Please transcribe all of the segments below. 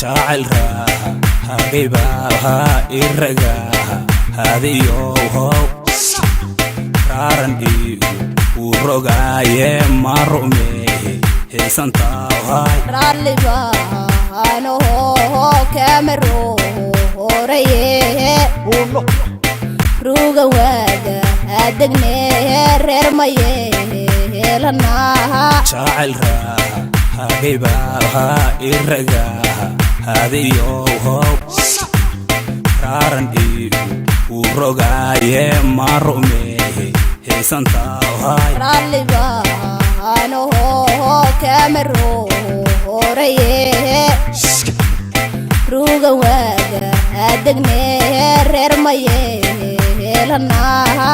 Jacayl raaha hagaybaha iragaha hadiyow raaran iigu wuu rogaaye ma rumeehe heesantahay. Raallibaanoho kamarohoraye ruga waaga adegne reer mayeelanaha. Jacayl raaha hagaybaha iragaha hadiyow raaran iigu wuu rogaaye ma rumeehe heesantahay. Raallibaanoho kamarohoraye ruga waaga adegne reer mayeelanaha.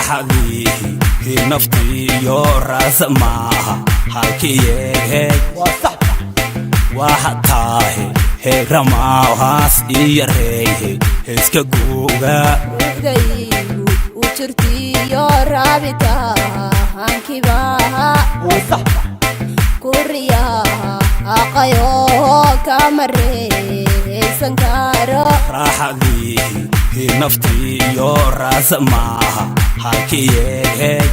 Raaxadiihi naftiyo raasa maaha halkiyeegheeg waxa taahe heegramaahaas iyo reeyhe heeska guuga. Ruuxdaygu u jirtiyo raabitaankibaha kuriyaha aqayo kamareysan karo. Raaxadiihi naftiyo raasa maaha halkiyeegheeg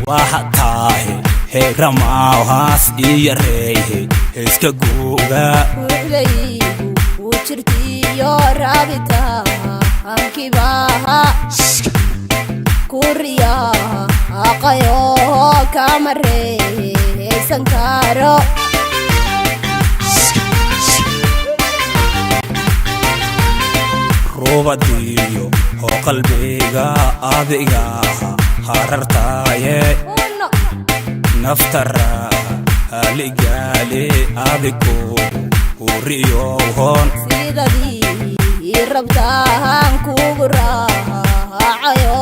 waxa taahe heegramaahaas iyo reeyhe heeska guuga. Ruuxdaygu u jirtiyo raabitaankibaha kuriyaha aqayo kamareysan karo. Ruubadiyo oo qalbiga adigaha harartaaye nafta raaha haligaali adigu huriyow hoon. Sidadii rabtaan kugu raacayo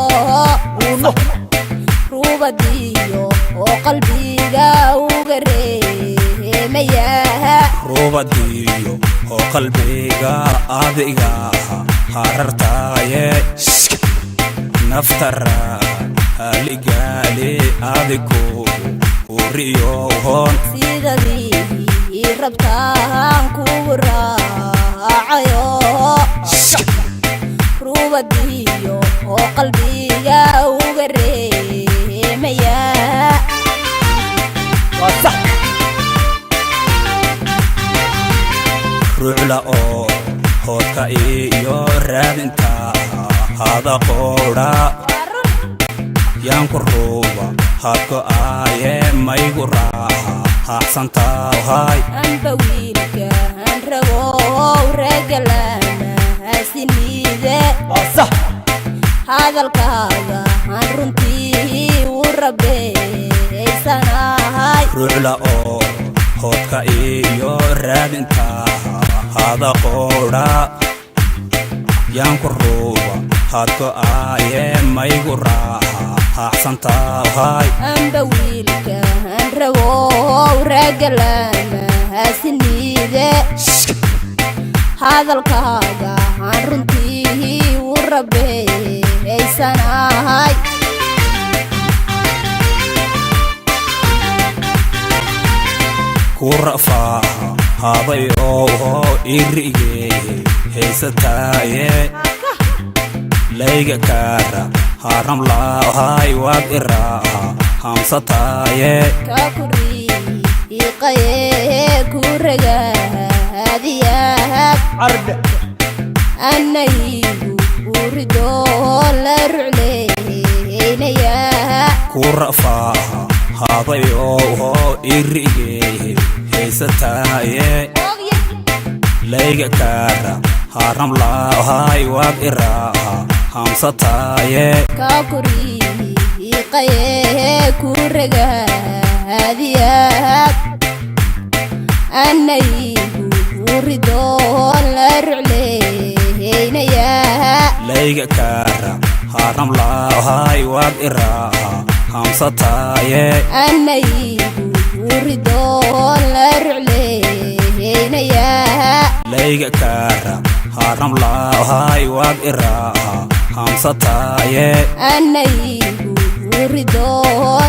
ruubadiyo oo qalbiga uga reemayaha. Ruubadiyo oo qalbiga adigaha harartaaye nafta raaha haligaali adigu huriyow hoon. Sidadii rabtaan kugu raacayo ruubadiyo oo qalbiga uga reemayaha. Ruucla oo hoodka iyo raadinta hada qoodha yaan ku ruuba hadko aaye maygu raaha haacsantahay. Amba wiilkaan rabow regalana hasiniide hadalkaaga aan runtii u rabeysanahay. Ruucla oo hoodka iyo raadinta hada qoodha yaan ku ruuba hadko aaye maygu raaha haacsantahay. Amba wiilkaan rabow regalana hasiniide hadalkaaga aan runtii u rabeysanahay. Ku rafaaha haday owho irigeehe haysataaye layga kaara haram laahay waad iraaha hamsataaye. Kakuriiqaye ku ragaadiyaha anaygu uridoo la rucleynayaa. Ku rafaaha haday owho irigeehe haysataaye layga kaara haram laahay waad iraaha hamsataaye. Kakuriiqaye ku ragaadiyaha anaygu uridoo la rucleynayaa. Layga kaara haram laahay waad iraaha hamsataaye. Anaygu uridoo la rucleynayaa. Layga kaara haram laahay waad iraaha hamsataaye. Anaygu ridoo.